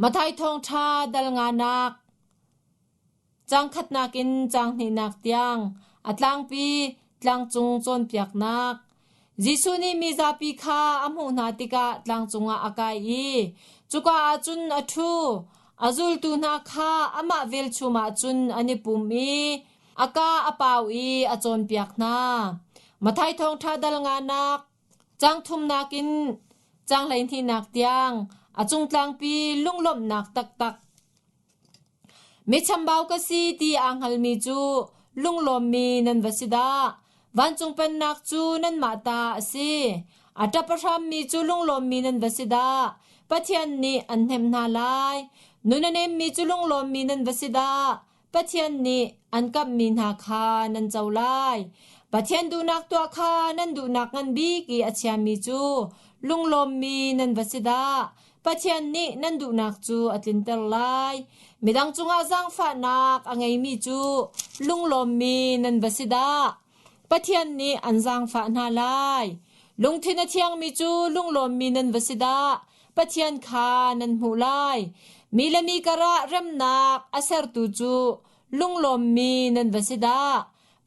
Matthai thawngṭha dal nganak Caang khatnak in caang hnihnak tiang a tlangpi tlangcung cawnpiaknak. Jesuh nih mizapi kha a hmuh hna tikah tlangcung ah a kai i cuka ah cun a ṭhu. A zultu hna kha amah velchum ah cun an i pum i a kaa a pau i a cawnpiak hna. Matthai thawngṭha dal nganak Caang thumnak in caang hleihnihnak tiang a cungtlangpi lunglawmhnak taktak. Mi chambau ka si ti aa hngalmi cu lunglawmmi nan va si dah. Vancung pennak cu nanmah ta a si. A ṭap a hrammi cu lunglawmmi nan va si dah. Pathian nih an hnemh hna lai. Nun a nemmi cu lunglawmmi nan va si dah. Pathian nih an kamhmi hna kha nan co lai. Pathian duhnak tuah kha nan duhnak ngan bik i a chiami cu lunglawmmi nan va si dah. Pathian nih nan duhnak cu a tlinter lai. Midang cungah zaangfahnak a ngeimi cu lunglawmmi nan va si dah. Pathian nih an zaangfah hna lai. Lungthin a thiangmi cu lunglawmmi nan va si dah. Pathian kha nan hmuh lai. Mi le mi karah remnak a sertu cu lunglawmmi nan va si dah.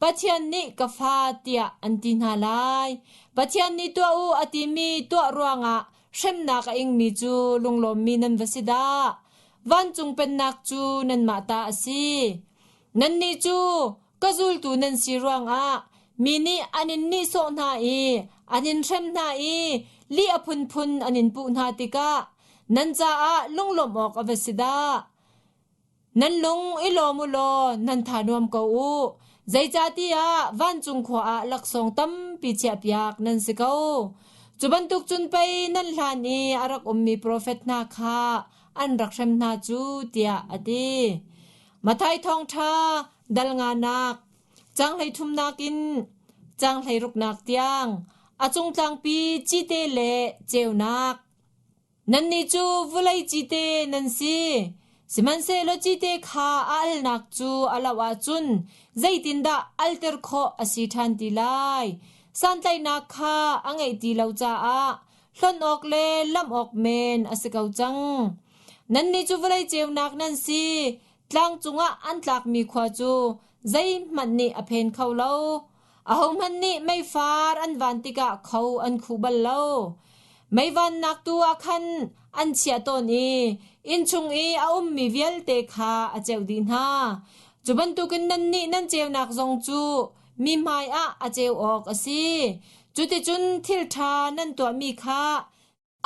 Pathian nih ka fa tiah an ti hna lai. Pathian nih tuah u a timi tuah ruangah hremnak a ingmi cu lunglawmmi nan va si dah. Vancung pennak cu nanmah ta a si. Nannih cu ka zultu nan si ruangah mi nih an in nihsawh hna i an in hrem hna i lih a phunphun an in puh hna tikah nan caah lunglawmh awk a va si dah. Nan lung i lawm u law nan tha nuam ko u. Zeicahtiah vancung khua ah laksawng tampi chiahpiak nan si ko. Cu bantuk cun pei nan hlan i a rak ummi profet hna kha an rak hrem hna cu, tiah a ti. Matthai thawngṭha dal nganak caang hleithumnak in caang hleiruknak tiang a cungtlangpi cite le ceunak. Nannih cu vawlei cite nan si. Sihmanhsehlaw cite kha a alnak cu a loh ahcun zeitindah alter khawh a si ṭhan ti lai? Santlaihnak kha a ngeih ti lo caah hlonh awk le lamh awk men a si ko cang. Nannih cu vawlei ceunak nan si. Tlang cungah an tlakmi khua cu zeihmanh nih a phen kho lo. Ahohmanh nih meifar an van tikah kho an khuh bal lo. Mei vannak tu ah khan an chiah tawn i innchung i a ummi vialte kha a ceuh dih hna. Cu bantukin nannih nan ceunak zong cu mi hmaiah a ceu awk a si. Cuticun thil ṭha nan tuahmi kha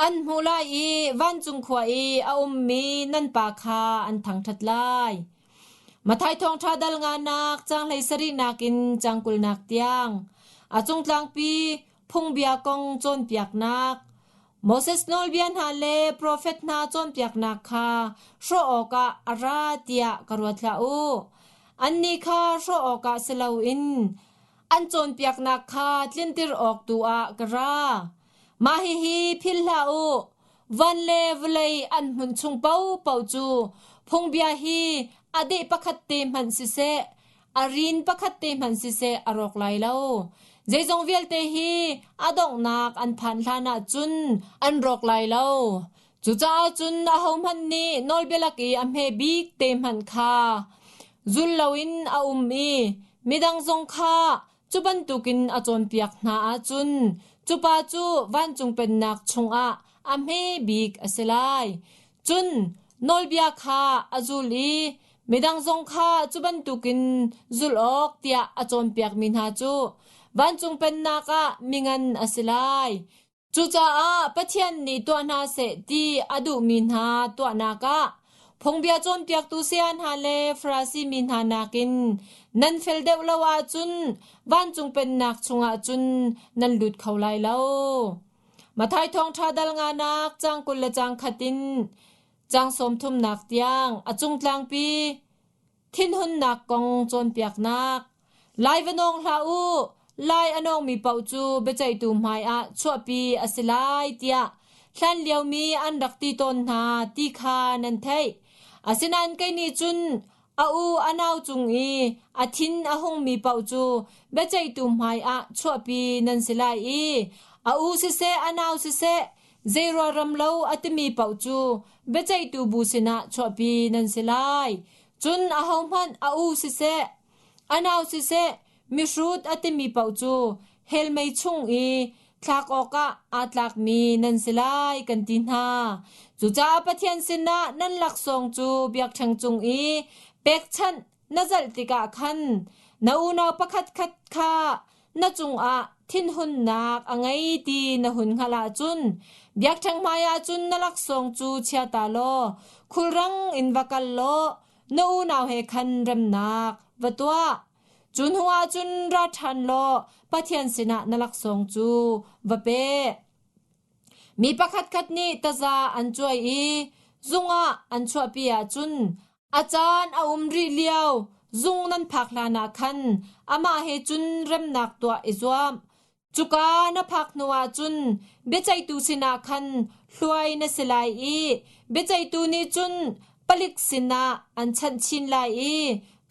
an hmuh lai i vancung khua i a ummi nan Pa kha an thangṭhat lai. Matthai thawngṭha dal nganak caang 17nak in caang 20nak tiang a cungtlangpi phungbia kong cawnpiaknak Moses nawlbia hna le profet hna cawnpiaknak kha hrawh awkah a ra tiah ka ruat hlah u. Annih kha hrawh awkah si loin an cawnpiaknak kha tlinter awk tu ah ka ra. Mah hihi philh hlah u. Van le vawlei an hmunh chung paohpaoh cu phungbia hi a deh pakhat te hmanh siseh, a rin pakhat te hmanh siseh a rawk lai lo. Zeizong vialte hi a donghnak an phan hlan ah cun an rawk lai lo. Cucaah cun ahohmanh nih nawlbia lak i a hme bik te hmanh kha zul loin a um i midang zong kha cu bantukin a cawnpiak hna ahcun cu pa cu vancung pennak chungah a hme bik a si lai. Cun nawlbia kha a zul i midang zong kha cu bantukin zulh awk tiah a cawnpiakmi hna cu vancung pennak ah mingan a si lai. Cucaah Pathian nih tuah hna seh ti a duhmi hna tuahnak ah phungbia cawnpiaktu saya hna le Farasi mi hna nakin nan fel deuh lo ahcun vancung pennak chungah cun nan lut kho lai lo. Matthai thawngṭha dal nganak caang 20 le caang khat in caang 30nak tiang a cungtlangpi thinhunnak kong cawnpiaknak. Lai va nawng hlah u, lai a nawngmi paoh cu biaceihtu hmaiah chuahpi a si lai tiah hlan liomi an rak ti tawn hna ti kha nan theih. Asinain kei nih cun a u a nau cung i a thin a hungmi paoh cu biaceihtu hmaiah chuahpi nan si lai i a u siseh a nau siseh. zei ruaram lo a timi paoh cu biaceihtu bu sinah chuahpi nan si lai. Cun ahohmanh a u siseh, a nau siseh, mihrut a timi paoh cu hell mei chung i thlak awkah aa tlakmi nan si lai kan ti hna. Cucaah Pathian sinah nan laksawng cu biakṭheng cung i pekchanh na zalh tikah khan na unau pakhatkhat kha na cungah thinhunnak a ngei ti na hun hngalh ahcun biakṭheng hmaiah cun na laksawng cu chia ta law khulrang in va kal law na unau he khan remnak va tuah. Cu hnuah cun ra ṭhan law Pathian sinah na laksawng cu va pe. Mi pakhatkhat nih taza an cuai i zung ah an chuahpi ahcun a caan a um rih lio zung nan phak hlanah khan amah he cun remnak tuah i zuam. Cuka na phak hnuah cun biaceihtu sinah khan hluai na si lai i biaceihtu nih cun palik sinah an chanh chin lai i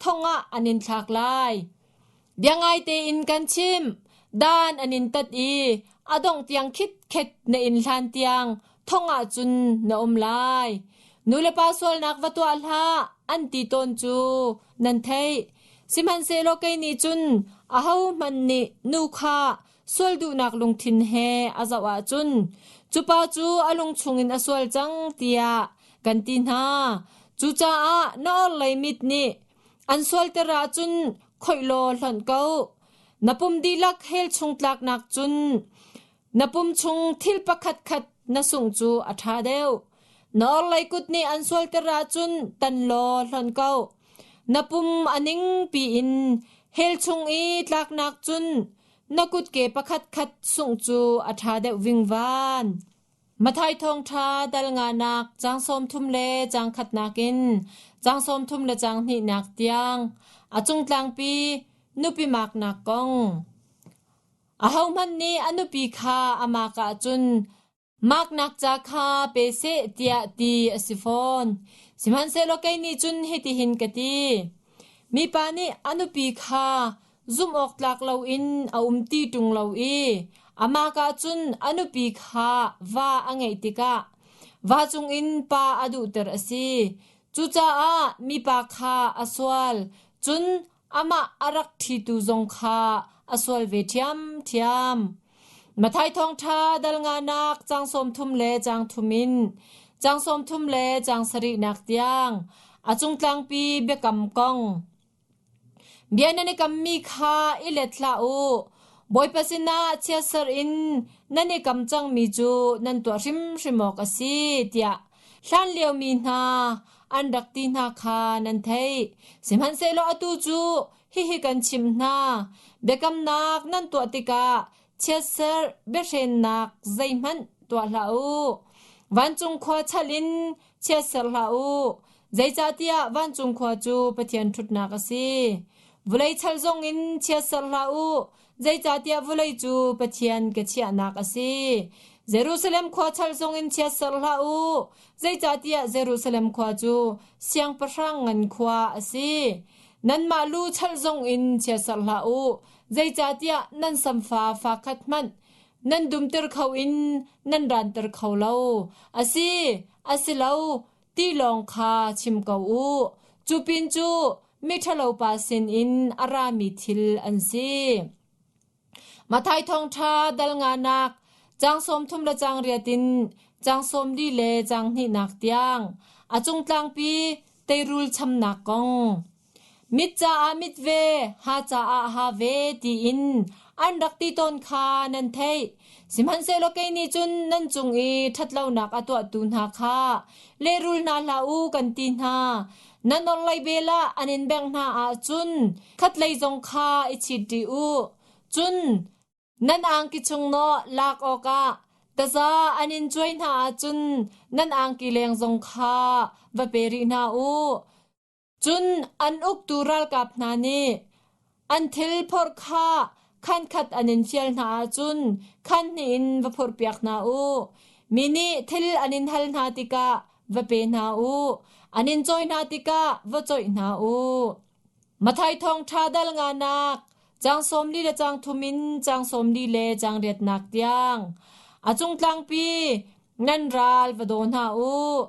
thong ah an in thlak lai. Biangai tein kan chim, dan an in tat i a dongh tiang khitkhet na in hlan tiang thong ah cun na um lai. Nulepa sualnak va tuah hlah an ti tawn cu nan theih. Sihmanhsehlaw kei nih cun ahohmanh nih nu kha sual duhnak lungthin he a zoh ahcun cu pa cu a lung chungin a sual cang tiah kan ti hna. Cucaah na orhlei mit nih an sualter ahcun khoih law hlonh ko. Na pum dihlak hell chung tlaknak cun Na pum chung thil pakhatkhat na sungh cu a ṭha deuh. Na orhlei kut nih an sualter ahcun tan law hlonh ko. Na pum a ning piin hell chung i tlaknak cun na kutke pakhatkhat sungh cu a ṭha deuh vingvan. Matthai thawngṭha dal nganak caang 30 le caang khatnak in caang 30 le caang hnihnak tiang a cungtlangpi nupi maknak kong. Ahohmanh nih a nupi kha a mak ahcun maknak ca kha pe seh tiah ti a si fawn. Sihmanhsehlaw kei nih cun hitihin ka ti. Mipa nih a nupi kha zumh awk tlak loin a um ti ṭung lo i a mak ahcun a nupi kha va a ngeih tikah va cungin pa a duhter a si. Cucaah mipa kha a sual, cun amah a rak ṭhitu zong kha a sual ve ṭhiamṭhiam. Matthai thawngṭha dal nganak caang 30 le caang thum in caang 30 le caang sarihnak tiang a cungtlangpi biakam kong. Bia nan i kammi kha i let hlah u. Bawipa sinah chiatser in nan i kam cangmi cu nan tuah hrimhrim awk a si tiah Hlan liomi hna an rak ti hna kha nan theih. Sihmanhsehlaw atu cu hihi kan chimh hna. Biakamnak nan tuah tikah chiatserh biahrennak zeihmanh tuah hlah u. Vancung khua chalh in chiatserh hlah u. Zeicahtiah vancung khua cu Pathian ṭhutnak a si. Vawlei chal zongin chiatserh hlah u. Zeicahtiah vawlei cu Pathian ka chiahnak a si. Jerusalem khua chal zongin chiatserh hlah u. Zeicahtiah Jerusalem khua cu siangpahrang ngan khua a si. Nanmah lu chal zongin chiatserh hlah u. Zeicahtiah nan samfa fa khat hmanh nan dumter kho in nan ranter kho lo. A si, a si lo, ti lawng kha chim ko u. Cu pin cu miṭhalopa sinin a rami thil an si. Matthai thawngṭha dal nganak caang 30 le caang riat in caang 40 le caang hnihnak tiang a cungtlangpi teirul chamnak kong. Mit caah mit ve, ha caah ha ve tiin an rak ti tawn kha nan theih. Sihmanhsehlaw kei nih cun nan cung i ṭhatlonak a tuahtu hna kha lehrul hna hlah u kan ti hna. Nan orhlei bel ah an in bengh hna ahcun khatlei zong kha i chit rih u. Cun nan angki chung nawh lak awkah taza an in cuai hna ahcun nan angki leng zong kha va pe rih hna u. Cun an uktu ralkap hna nih an thil phorh kha khankhat an in fial hna ahcun khan hnih in va phorhpiak hna u. Mi nih thil an in hal hna tikah va pe hna u. An in cawi hna tikah va coih hna u. Matthai thawngṭha dal nganak caang 40 le caang thum in caang 40 le caang riatnak tiang a cungtlangpi. Nan ral va daw hna u.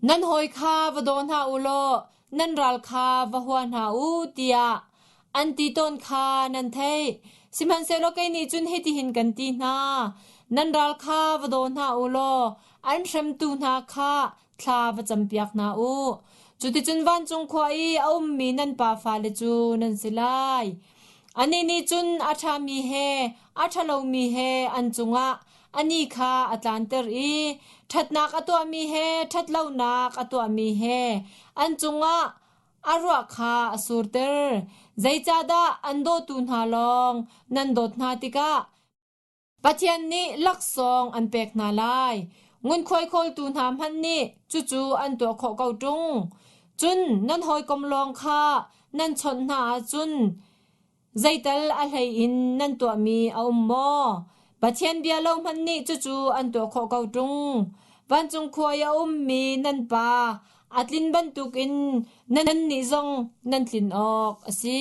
Nan hawi kha va daw hna u law nan ral kha va hua hna u tiah an ti tawn kha nan theih. Sihmanhsehlaw kei nih cun hitihin kan ti hna, nan ral kha va daw hna u law an hremtu hna kha thla va campiak hna u. Cuticun vancung khua i a ummi nan pa fale cu nan si lai. Anih nih cun a ṭhami he a ṭhalomi he an cungah a ni kha a tlanter i ṭhatnak a tuahmi he ṭhatlonak a tuahmi he an cungah a ruah kha a surter. Zeicahdah an dawtu hna lawng nan dawt hna tikah Pathian nih laksawng an pek hna lai. Ngunkhuai khawltu hna hmanh nih cucu an tuah khawh ko ṭung. Cun nan hawikom lawng kha nan chawnh hna ahcun Zeital a hlei in nan tuahmi a um maw? Pathian bia lo hmanh nih cucu an tuah khawh ko ṭung. Vancung khua i a ummi nan Pa a tlin bantukin nannih zong nan tlin awk a si.